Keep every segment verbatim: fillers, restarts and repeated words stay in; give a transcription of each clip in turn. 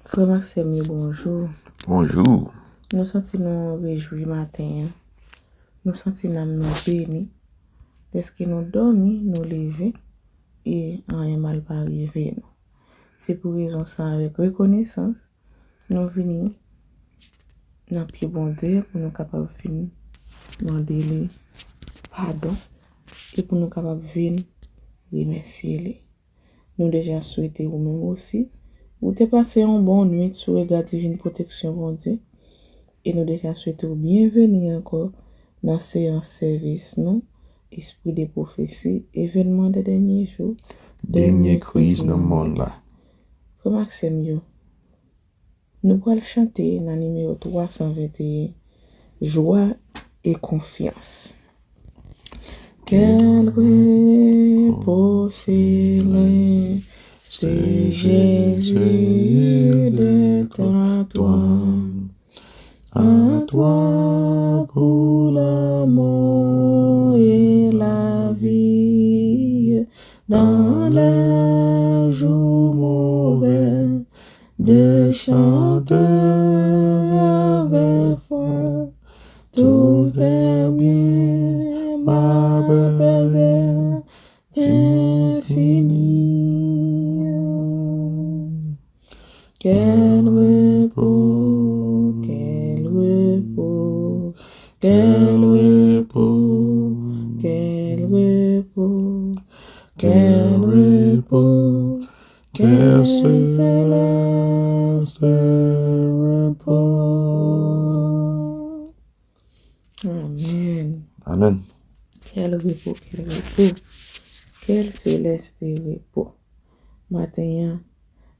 Frè m ak sè m yo, bonjou. Bonjou. Nou santi nou rejwi maten an. Nou santi nanm nou beni. Dèske nou dòmi, nou leve, e anyen mal pa rive nou. Se pou rezon sa, avèk rekonesans, nou vini nan pye Bondye pou nou kapab vin mande li padon e pou nou kapab vin remèsye li. Nou deja swete ou menm osi, ou te pase yon bon nwit sou rega divin pwoteksyon Bondye, e nou deja swete ou byenveni ankò nan seyans sèvis nou, Espri de pwofesi, evènman de dènye jou, dènye kriz nan monn la. Frè m ak sè m yo, nou pral chante nan nimewo twa san venteyen, Joie et confiance. Quel repos céleste, Jésus, d'être à toi, à toi pour la mort et la vie, dans les jours mauvais, des chants avec foi, tout est bien, ma paix est infinie. Quel repos, quel repos, quel repos, quel repos, quel repos, quel céleste repos. Amen. Amen. Quel repos, quel repos, quel céleste repos. Maten an,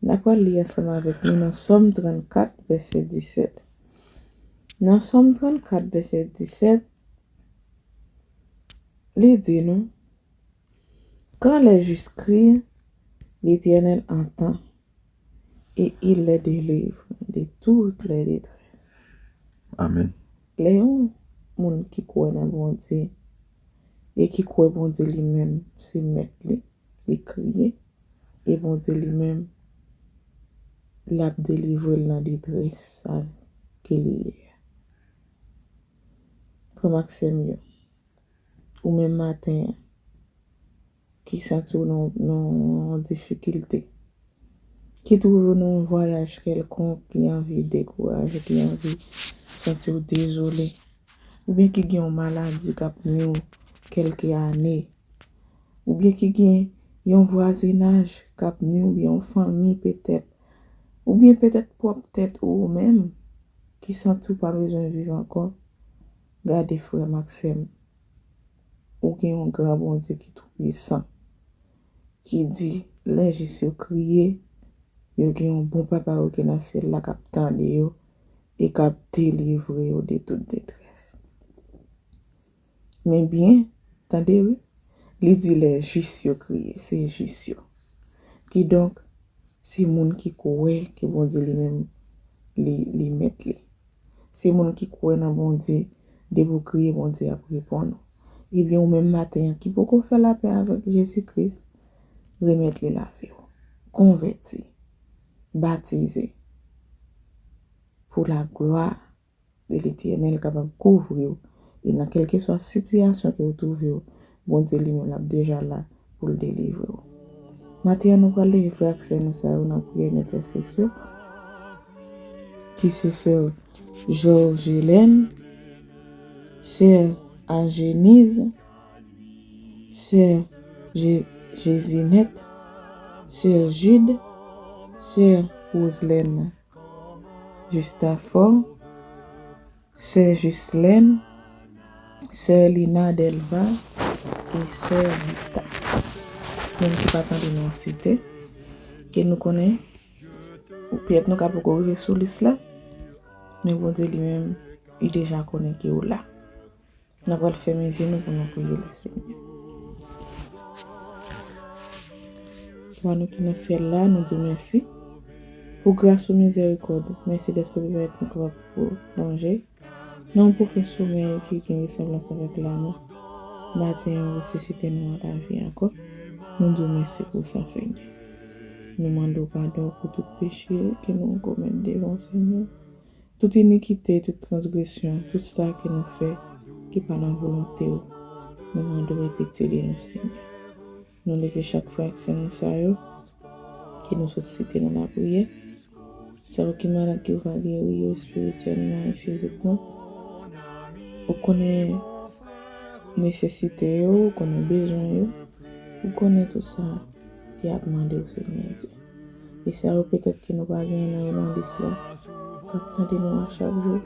n ap pral li ansanm avèk nou nan Sòm trannkat, vèsè disèt. Nan Sòm trannkat, vèsè disèt, li di nou, Quand les justes crient, l'Éternel entend et il les délivre de toutes les détresses. Amen. Lè yon moun ki kwè nan Bondye e ki kwè Bondye li menm se mèt li, li kriye, e Bondye li menm l ap delivre l nan detrès sa ke li ye a. Frè m ak sè m yo, ou menm maten an, ki santi w nan, nan yon difikilte, ki twouve w nan yon vwayaj kèlkonk, ki anvi dekouraje, ki anvi santi w dezole, oubyen ki gen yon maladi k ap nwi w kèlke ane, oubyen ki gen yon vwazinaj k ap nwi w, oubyen yon fanmi petèt, oubyen petèt pwòp tèt ou menm ki santi w pa bezwen viv ankò, gade frè m ak sè m, ou gen yon gran Bondye ki toupisan, ki di, lè jis yo kriye, yo gen yon bon papa yo ki nan syèl la k ap tande yo e k ap delivre yo de tout detrès. Men byen, tande wi, li di lè jis yo kriye, se jis yo. Kidonk, se moun ki kwè ke Bondye li menm, li, li mèt li. Se moun ki kwè nan Bondye, depi w kriye, Bondye ap reponn ou. Ebyen, ou menm maten an, ki poko fè lapè avèk Jezi Kris, remèt li lavi w. Konvèti, batize, pou laglwa de Letènèl kapab kouvri w. E nan kèlkeswa sitiyasyon ke w twouve w, Bondye li menm l ap deja la pou l delivre w. Maten an, nou pral leve frè ak sè nou sa yo nan priyè entèsesyon, ki se sè Georgelène, sè Ageniz, sè Je-, Jezinèt, sè Jid, sè Roselène Justafor, sè Jislène, sè Lina Delva e sè Vita. Moun ki pa tande non site, ke nou konnen, petèt nou ka poko rive sou lis la, men Bondye li menm, li deja konnen ke w la. N ap pral fèmen zye nou pou nou priye Lesenyè. Papa nou ki nan syèl la, nou di w mèsi pou gras ou, mizèrikòd ou. Mèsi dèske ou te pèmèt nou kapab pwolonje nan yon pwofonn somèy ki gen resanblans avèk lanmò. Maten an, ou resisite nou an lavi ankò. Nou di w mèsi pou sa, Senyè. Nou mande w padon pou tout peche ke nou komèt devan w, Senyè. Tout inikite, tout transgresyon, tout sa ke nou fè ki pa nan volonte w, nou mande w retire de nou, Senyè. Nou leve chak frè ak sè nou sa yo ke nou sot site nan lapriyè. Sa yo ki malad ke w va geri yo espirityèlman e fizikman. Ou konnen nesesite yo, ou konnen bezwen yo, ou konnen tout sa ke y ap mande w, Senyè Dye. E sa yo petèt ke nou pa genyen nan yo nan lis la, k ap tande nou a chak jou,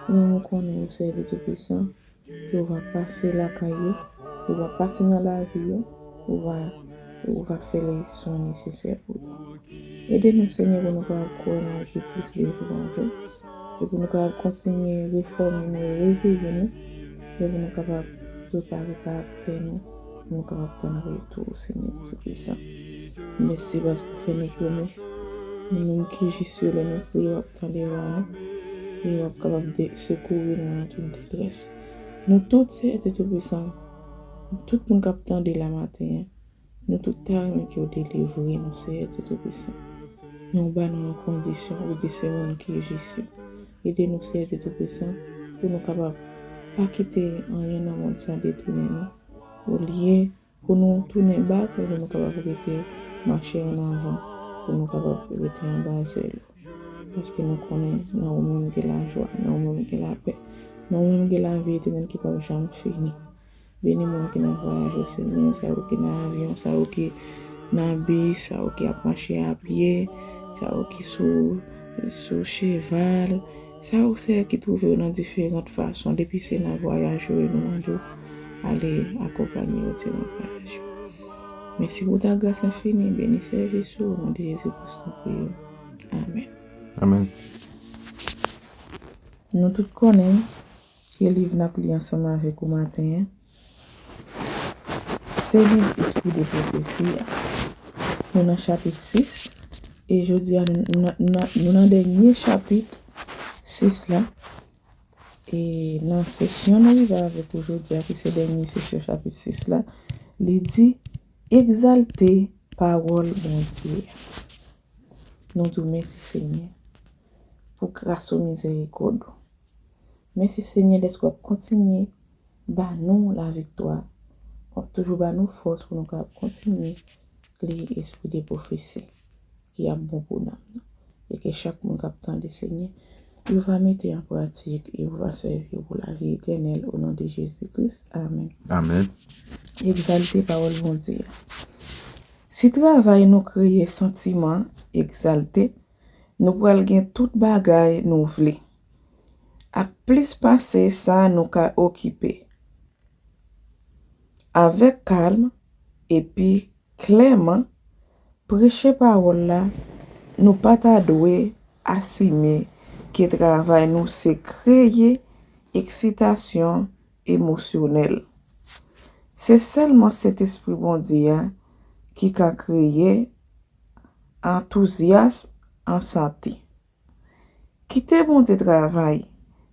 ou menm ou konnen yo, Senyè Dye Toupisan, ke w va pase lakay yo, ou va pase nan lavi yo, ou va, ou va fè lè swen nesesè pou yo. Ede nou, Senyè, pou nou kapab kwè nan ou pi plis de jou an jou, e pou nou kapab kontinye refòme nou e reveye nou, e pou nou kapab prepare karaktè nou, pou nou kapab tann retou w, Senyè Dye Toupisan. Mèsi paske w fè nou pwomès. Nou menm ki jis yo, lè nou kriye, w ap tande vwa nou, e w ap kapab de-, sekouri nou nan tout detrès. Nou tout, Senyè Dye Toupisan, tout moun k ap tande la maten an, nou tout ta renmen ke w delivre nou, Senyè Dye Toupisan. Men w ba nou yon kondisyon, ou di se moun ki jis yo. Ede nou, Senyè Dye Toupisan, pou nou kapab pa kite anyen nan mond sa detounen nou. Olye pou nou tounen bak, pou nou kapab rete mache an avan, pou nou kapab rete anba zèl ou. Paske nou konnen nan ou menm gen lajwa, nan ou menm gen lapè, nan ou menm gen lavi etènèl ki p ap janm fini. Beni moun ki nan vwayaj yo, Senyè, sa yo ki nan avyon, sa yo ki nan bis, sa yo ki ap mache a pye, sa yo ki sou, sou cheval, sa yo, Senyè, ki twouve yo nan diferan fason. Depi se nan vwayaj yo, nou mande w ale akonpanye yo diran vwayaj yo. Mèsi pou ta gras enfini, beni sèvis ou, o non de Jezi Kris nou priye w. Amèn. Amèn. Nou tout konnen ke liv n ap li ansanm avèk ou maten an, se liv Espri de Pwofesi a. Nou nan chapit sis, e jodi a nou, nou, nou, nou nan dènye chapit sis la. E nan sesyon nou rive avèk ou jodi a, ki se dènye sesyon chapit sis la, li di, egzalte pawòl Bondye a. Nou di w mèsi, Senyè, pou gras ou, mizèrikòd ou. Mèsi, Senyè, dèske w ap kontinye ba nou laviktwa. W ap toujou ba nou fòs pou nou kapab kontinye li Espri de Pwofesi ki ap bon pou nanm nou. E ke chak moun k ap tande, Senyè, yo va mete an pratik e yo va sèvi yo pou lavi etènèl, o non de Jezi Kris. Amèn. Amèn. Egzalte pawòl Bondye a. Si travay nou kreye santiman egzalte, nou pral gen tout bagay nou vle, ak plis pase sa nou ka okipe. Avèk kalm epi klèman, preche pawòl la, nou pa ta dwe asime ke travay nou se kreye eksitasyon emosyonèl. Se sèlman Sentespri Bondye a ki ka kreye antouzyasm an sante. Kite Bondye travay,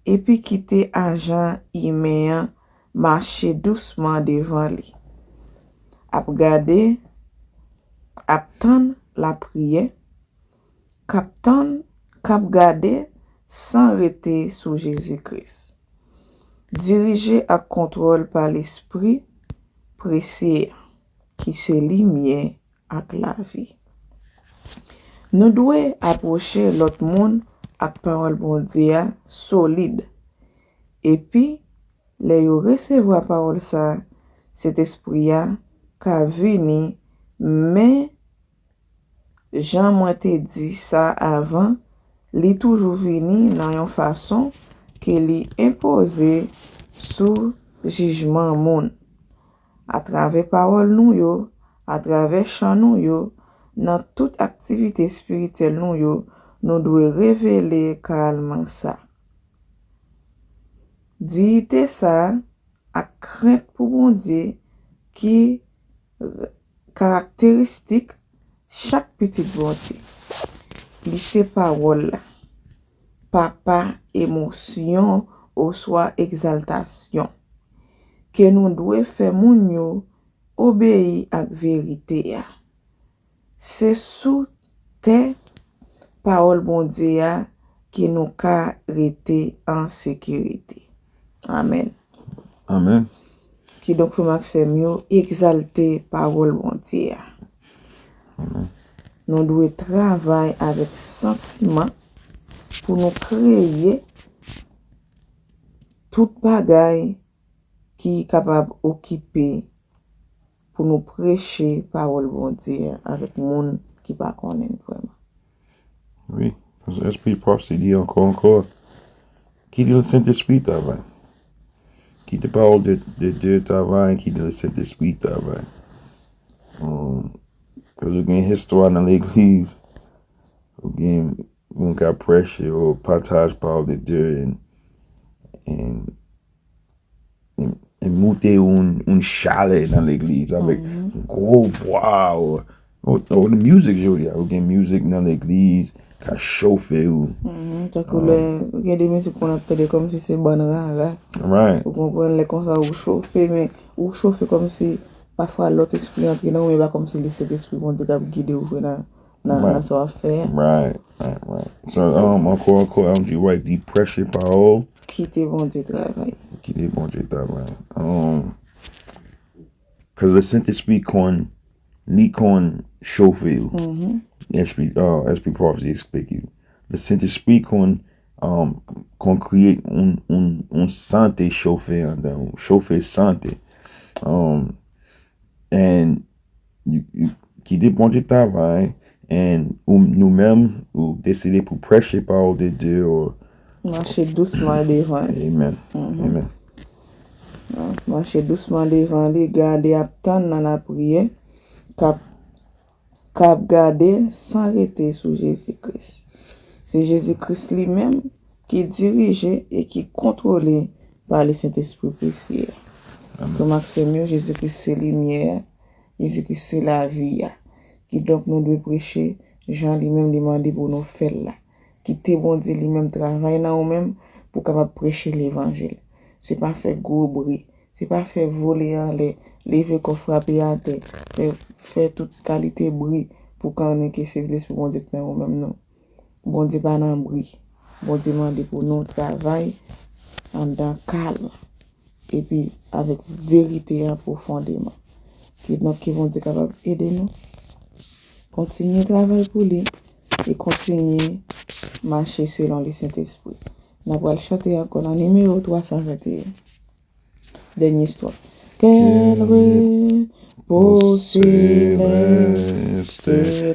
epi kite ajan imen an mache dousman devan li. Ap gade, ap tann lapriyè, k ap tann, k ap gade san rete sou Jezi Kris. Dirije ak kontwòl pa Lespri presye a, ki se limyè ak lavi. Nou dwe apwoche lòt moun ak pawòl Bondye a solid. Epi, lè yo resevwa pawòl sa a, Sentespri a ka vini, men jan mwen te di sa avan, li toujou vini nan yon fason ke li enpoze sou jijman moun. Atravè pawòl nou yo, atravè chan nou yo, nan tout aktivite espirityèl nou yo, nou dwe revele kalm sa. Diyite sa a ak krent pou Bondye ki karakteristik chak pitit Bondye. Li se pawòl la, pa pa emosyon oswa egzaltasyon. Ke nou dwe fè moun yo obeyi ak verite a. Se sou tè pawòl Bondye a ke nou ka rete an sekirite. Amèn. Amèn. Kidonk, frè m ak sè m yo, egzalte pawòl Bondye a. Amèn. Nou dwe travay avèk santiman pou nou kreye tout bagay ki kapab okipe pou nou preche pawòl Bondye a avèk moun ki pa konnen l vrèman. Wi, paske Espri Pwòf te di ankò, ankò, kite Sentespri travay. Kite pawòl de, de Dye travay, kite Sentespri travay. Um, paske gen istwa nan legliz, ou gen moun k ap preche, ou pataj pawòl de Dye, and, and, and, and moute yon, yon chalè nan legliz avèk gwo vwa, ou, ou, ou music jodi a, ou gen music nan legliz, ka chofe ou. Mhm, tankou lè gen de mizik konn ap tande kòmsi se bann rara. Right. Ou konprann, lè konsa ou chofe, men ou chofe kòmsi pafwa lòt espri antre nan ou, men pa kòmsi li Sentespri Bondye k ap gide ou vre nan, nan, Right. nan sa w ap fè a. Right, right, right. So, um, ankò, ankò, Andrew White di preche pawòl. Kite Bondye travay. Kite Bondye travay. Um, cause le Sentespri konn, li konn chofe ou. Mhm. Espri, uh, Espri Pwòf te eksplike. Le Sentespri konn, um, konn kreye yon, yon, yon sante chofe andan ou, chofe sante. Um, and you, you, kite Bondye travay, and ou, nou menm, ou deside pou preche pawòl de Dye, ou Mache dousman devan li. Amen. Amen. Mache dousman devan li, gade ap tann nan lapriyè, k ap, k ap gade san rete sou Jezi Kris. Se Jezi Kris li menm ki dirije e ki kontwole pa le Sentespri presye a. Frè m ak sè m yo, Jezi Kris se limyè a, Jezi Kris se lavi a. Kidonk nou dwe preche jan li menm li mande pou nou fè l la. Kite Bondye li menm travay nan ou menm pou w kapab preche levanjil. Se pa fè gwo bri, se pa fè vole anlè, leve kò frape atè, fè, fè tout kalite bri pou konnen ke se Lespri Bondye k nan ou menm non. Bondye pa nan bri. Bondye mande pou nou travay anndan kal epi avèk verite an pwofondèman. Kidonk ke Bondye kapab ede nou kontinye travay pou li e kontinye mache selon li Sentespri. N ap pral chante ankò nan nimewo twa san venteyen. Dènye istwa. Quel repos céleste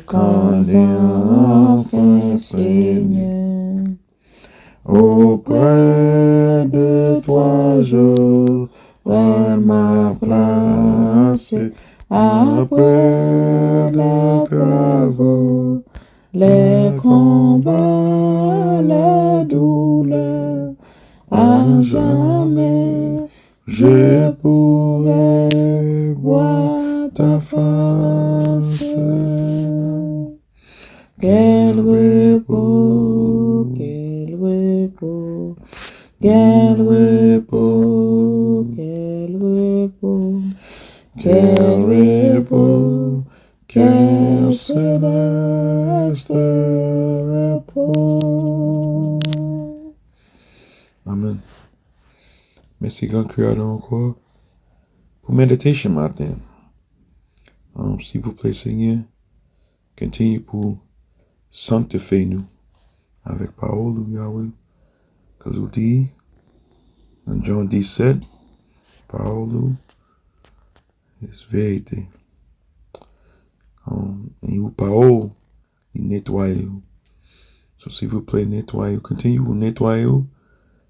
quand enfin, Seigneur, auprès de toi j'aurai ma place après les travaux, les combats, les douleurs, à jamais je pourrai voir ta face. Quel repos, quel repos, quel repos, quel repos, quel repos, quel céleste repos. Amen. Mèsi Gran Kreyadè ankò pou meditation maten. Um, silvouplè, Senyè, kontinye pou sanktifye nou avèk pawòl ou, Yahweh. Kaz ou di nan Jan disèt, pawòl ou is verite. Um, e ou pawòl li netwaye ou. So, silvouplè, netwaye ou. Kontinye pou netwaye ou.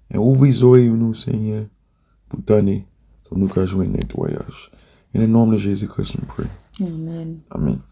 E ouvri zòrèy nou, Senyè, pou tande. So, nou ka jwenn netwayaj. In the name of Jesus Christ we pray. Amen. Amen.